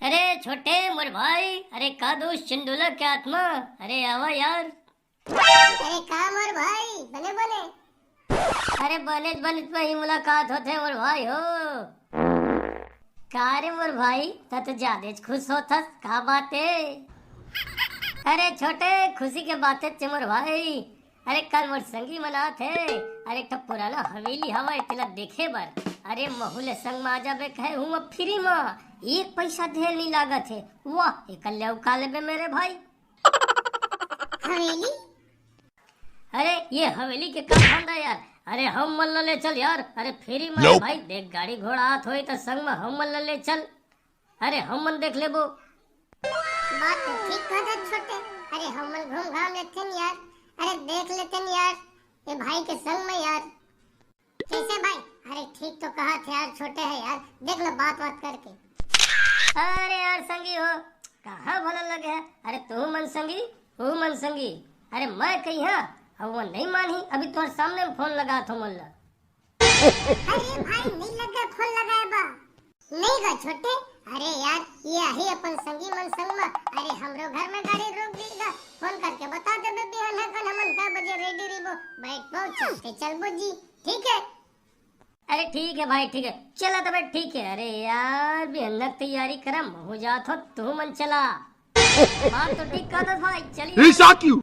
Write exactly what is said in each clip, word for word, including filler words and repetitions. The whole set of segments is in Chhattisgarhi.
अरे छोटे मोर भाई, अरे का दोस्त चंडोला के आत्मा, अरे आवा यार। अरे का मोर भाई, बने बने? अरे बने बने तो ही मुलाकात होथे मोर भाई हो। का रे मोर भाई, त तो ज्यादा खुश होथस, का बात है? अरे छोटे, खुशी के बात है मोर भाई। अरे कल मोर संगी मन आत हे, अरे एक ठो पुराना हवेली हवय, तेला देखे बर। अरे महू ले संग म आ जाबे कहे हूँ, अब फ्री म, एक पैसा देर नहीं लागत हे। वाह, एकर ले अउ का लेबे मेरे भाई। हवेली? अरे ये हवेली के का धंधा यार? अरे हमन ला ले चल यार, अरे फ्री म भाई, देख गाड़ी घोड़ा आत होई त संग म हमन ला ले चल। अरे हमन देख लेबो। बात तो ठीक कहत हे छोटे। अरे हमन घूम घाम लेथेन यार। अरे देख लेथेन यार, ये भाई के संग में यार। कैसे भाई? अरे ठीक तो कहत हे यार, छोटे हे यार, देख लो बात बात करके। अरे यार संगी हो, कहाँ भला लगे हे? अरे तू मन संगी, तू मन संगी। अरे मैं कही हाँ, अब वो नहीं मानही, अभी तोर सामने में फोन लगात हों मन ला। अरे भाई, नहीं लगे फोन लगाए बा। नहीं गा छोटे, अरे यार, ये आही अपन संगी मन संग म। अरे हमरो घर में गाड़ी रोक दी गा, फोन करके बता देबे बिहान है कल हमन का बजे रेडी रहिबो, बैठ पाओ चल के चलबो जी, ठीक है? अरे ठीक है भाई, ठीक है, चला तबे ठीक है। अरे यार, बिहान तैयारी करा, महू जात हों, तू मन चला। बात तो ठीक कहत भाई, चलिए। ऐसा क्यों?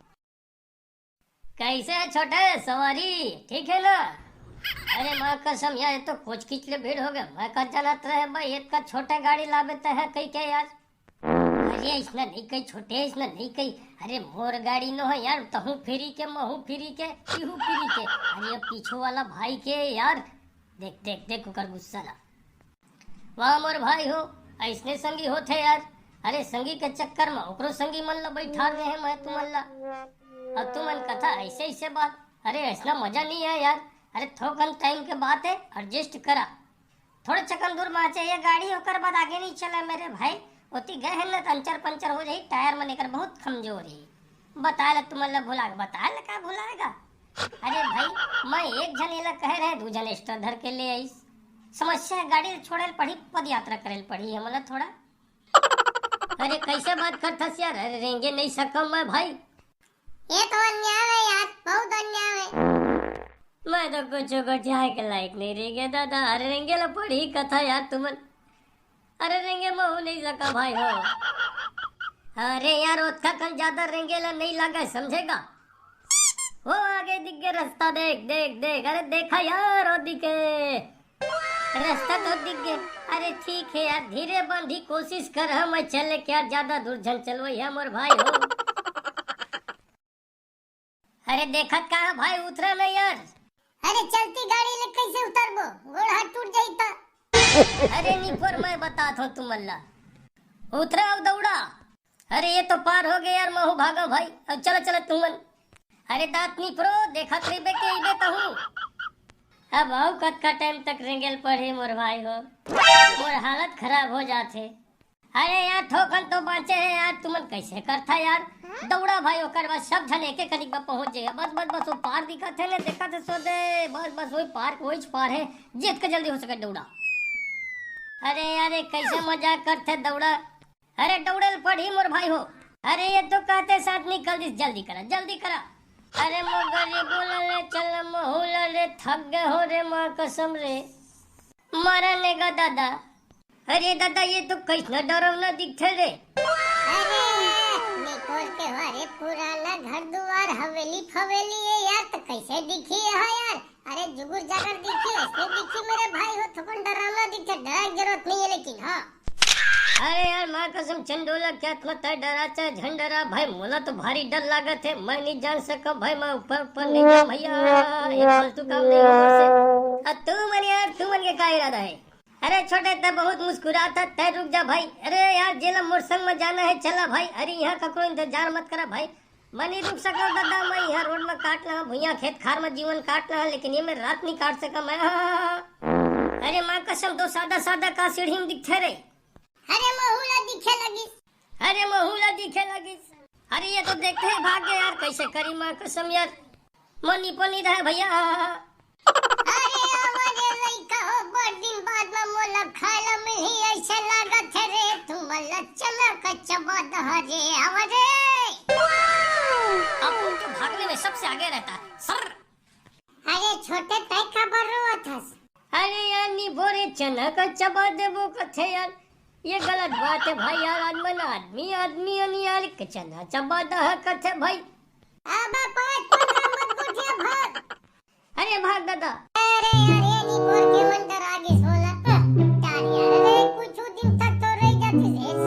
कैसे है छोटे सवारी, ठीक है ना? अरे माँ कसम यार, ये तो कोच किच ले भीड़ हो गया। मैं का जानत रहे भाई, इतना छोटे गाड़ी लाबे ते है कही क्या यार? अरे इसने नहीं कही छोटे, इसने नहीं कही। अरे मोर गाड़ी नो है यार, तहू फ्री के, महू फ्री के, इहू फ्री के। अरे ये पीछू वाला भाई के यार, देख देख देख ओकर गुस्सा ला। वाह मोर भाई हो, ऐसने संगी होथे यार। अरे संगी के चक्कर में ओकरो संगी मन ला बैठा दे हे मैं तुमन ला। अब तुमन कथा ऐसे ऐसे बात, अरे ऐसना मजा नहीं है यार। अरे थोकन टाइम के बात है, एडजस्ट करा। थोड़े चकन दूर बाँचे ये गाड़ी, ओकर बाद आगे नहीं चला मेरे भाई। ओती गए हैं ना तो अंचर पंचर हो जाही, टायर मन एकर बहुत कमजोर है। बताए ला तुमन ला भुला, बताए ला का भुलाएगा? अरे भाई, मैं एक झन एला कहे रहे, दू झन एक्स्ट्रा धर के ले आइस। समस्या है, गाड़ी छोड़े ल पड़ी, पद यात्रा करे ल पड़ी हमन ला थोड़ा। अरे कैसे बात करथस यार? अरे रेंगे नहीं सकम मैं भाई। ये तो अन्याय है यार, बहुत अन्याय है। मैं तो कुछ को जाए के लायक नहीं रेंगे दादा। अरे रेंगे ला पड़ी कथा यार तुमन। अरे रेंगे महू नहीं सका भाई हो। अरे यार, ओतका कन ज्यादा रेंगे ला नहीं लगे, समझेगा? वो आगे दिख गए रास्ता, देख देख देख। अरे देखा यार, वो दिखे रास्ता तो दिख गए। अरे ठीक है यार, धीरे बांधी कोशिश कर, हम चले क्या, ज्यादा दूर झन चलवई है मोर भाई हो। अरे देखत का है भाई, उतरा ना यार। अरे चलती गाड़ी ले कैसे उतरबो, गोड़ हाथ टूट जाई ता। अरे निपोर, मैं बतात हों तुमन ला, उतरा अउ दौड़ा। अरे ये तो पार हो गए यार, महू भागा भाई। अब चला चला तुमन। अरे दांत निपोरो, देखत रहिबे के अइबे तहूँ। अब अउ कतका टाइम तक रेंगे ल पड़ही मोर भाई हो, मोर हालत खराब हो जात हे। अरे यार, थोकन तो बाँचे हे यार, तुमन कैसे करथा यार? दौड़ा भाई, ओकर बाद सब झन एक एक कनिक में पहुँच जाइए। बस बस बस, वो पार दिखत हे ने, देखत हे सोदे, बस बस वही पार, वही पार है, जेतका जल्दी हो सके दौड़ा। अरे यार, ये कैसे मजाक करथे दौड़ा? अरे दौड़े ल पड़ही मोर भाई हो। अरे ये तो कहते साथ निकल दिस, जल्दी करा, जल्दी करा। अरे मोगरी बोला ले चल मोहुला रे, थक गए हो रे माँ कसम रे। मारा ने गा दादा। अरे दादा, ये तो कैसना डरावना दिखथे रे। अरे निपोर के हो रे, पुराना घर दुआर हवेली फवेली है यार, तो कैसे दिखी है यार? अरे जुगुर जागर दिखी, ऐसे दिखी मेरे भाई हो, थोकन डरावना दिखथे, डराए के जरूरत नहीं है लेकिन, हाँ। अरे यार, माँ कसम चंडोला, क्या तुम तय डरा चाहे झन डरा भाई, मोला तो भारी डर लागत है, मैं नहीं जान सका भाई, मैं ऊपर ऊपर नहीं जाऊँ भैया, ये फालतू काम नहीं हो से। अब तू मन यार, तू मन के का इरादा है? अरे छोटे, तय बहुत मुस्कुरात है, तय रुक जा भाई। अरे यार, जेला मोर संग में जाना है चला भाई, अरे यहाँ ककरो इंतजार मत करा भाई। मैं नहीं रुक सकता दादा, मैं यहाँ रोड में काटना है, भुइयां खेत खार में जीवन काटना है, लेकिन ये मैं रात नहीं काट सका मैं। अरे माँ कसम, तो सादा सादा का सीढ़ी में दिखथे रे। अरे महूला दिखे लगिस। अरे महूला दिखे लगिस। अरे ये तो देखते ही भाग गए यार, कैसे करी माँ कसम यार। मनी पनी रहे भैया। अरे आवा रे लइका हो, बड़ दिन बाद में मोला खाए ला मिलही, ऐसे लागत है रे तुमन चना का चबा दहा रे, आवा रे। अब उनके भागने में सबसे आगे रहता है। सर। अरे छोटे, तै काबर रोवत हस? अरे यार, नी बोरे चना का चबा देबो कथे यार, ये गलत बात है भाई यार। आज मन आदमी, आदमी अन यार, के चना चबा दहा कथे भाई। अब पाँच पन्द्रह मत गोठिया भाग। अरे भाग दादा। अरे यार, ये नी बोर के मन डरा गिस बोला। यार, अरे कुछ दिन तक तो रह जाती है।